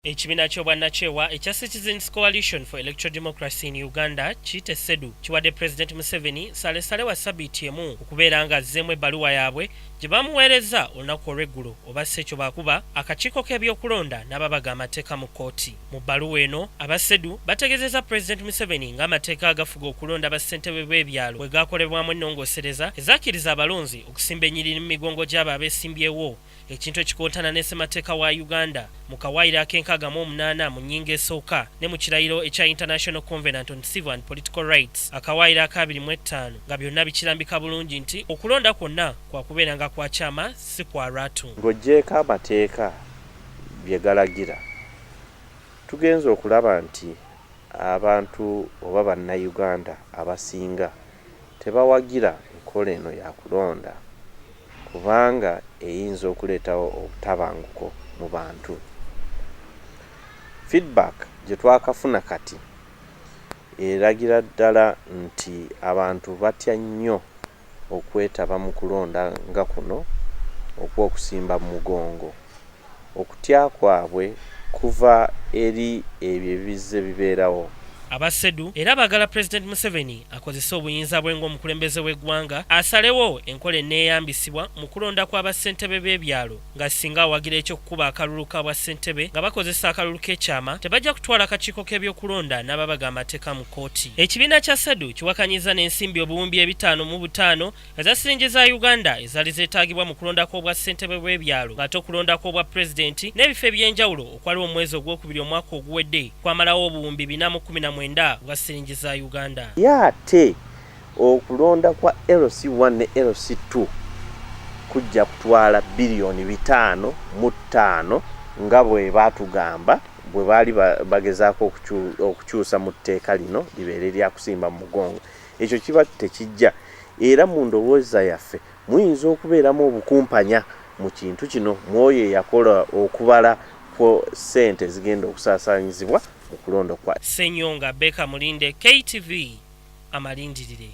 Ekibiina ky'obwannakyewa ekya Citizens Coalition for Electoral Democracy in Uganda, kiyite CEDU, kiwadde Pulezidenti Museveni nsalessale wa sabbiiti emu okubeera ng'azzeemu ebbaluwa yaabwe gye bamuweerezza olunaku olw'eggulo, oba si ekyo baakuba akakiiko k'ebyokulonda n'ababaga amateeka mu kkooti. Mu bbaluwa eno, aba CEDU bategeezezza Pulezidenti Museveni ng'amateeka agafuga okulonda bassentebe b'ebyalo bwe gaakolebwamu ennongoosereza ezakkiriza abalonzi okusimba ennyiriri mu migongo gy'abo abeesimbyewo, ekintu ekikontana ne ssemateeka wa Uganda mu kawaayiro ak'enkaaga mu 8 mu nnyingo esooka, ne mu kirayiro ekya International Covenant on Civil and Political Rights, akawaayiro aka 25, nga byonna bikirambika bulungi nti okulonda kwonna kwakubeera nga kwa kyama, si kwa lwatu. Ng'oggyeeko amateeka bye galagira, tugenze okulaba nti abantu oba Bannayuganda abasinga tebawagira nkola eno ya kulonda kubanga eyinza okuleetawo obutabanguko mu bantu. Feedback gye twakafuna kati eragira ddala nti abantu batya nnyo okwetaba mu kulonda nga kuno okw'okusimba mu mugongo. Okutya kwabwe kuva eri ebyo ebizze bibeerawo. Aba CEDU era baagala Pulezidenti Museveni akozese obuyinza bwe ng'omukulembeze w'eggwanga asalewo enkola eneeyambisibwa mu kulonda kwa bassentebe b'ebyalo, nga singa awagira ekyokukuba akalulu ka bwa ssentebe nga bakozesa akalulu k'ekyama, tebajja kutwala kakiiko k'ebyokulonda n'ababaga amateeka mu kkooti. Ekibiina kya CEDU kiwakanyiza n'ensimbi 5,005 eza siringi za Uganda ezaali zeetaagibwa mu kulondako obwa ssentebe bw'ebyalo, ng'ate okulondako obwa pulezidenti n'ebifo eby'enjawulo okwaliwo mu mwezi ogwokubiri omwaka oguwedde kwamalawo 419,000 obwa siringi za Uganda. Ye ate okulonda kwa LC1 ne LC2 kujja kutwala 5 biliyoni nga bwe baatugamba bwe baali bagezaako okukyusa mu tteeka lino libeere lyakusimba mu mugongo. Ekyo kiba tekijja, era mu ndowooza yaffe muyinza okubeeramu obukumpanya mu kintu kino, mwoyo eyakola okubala ku ssente ezigenda okusaasaanyizibwa mu kulonda kwa Senyonga Beka Mulinde, KTV, amalindirire.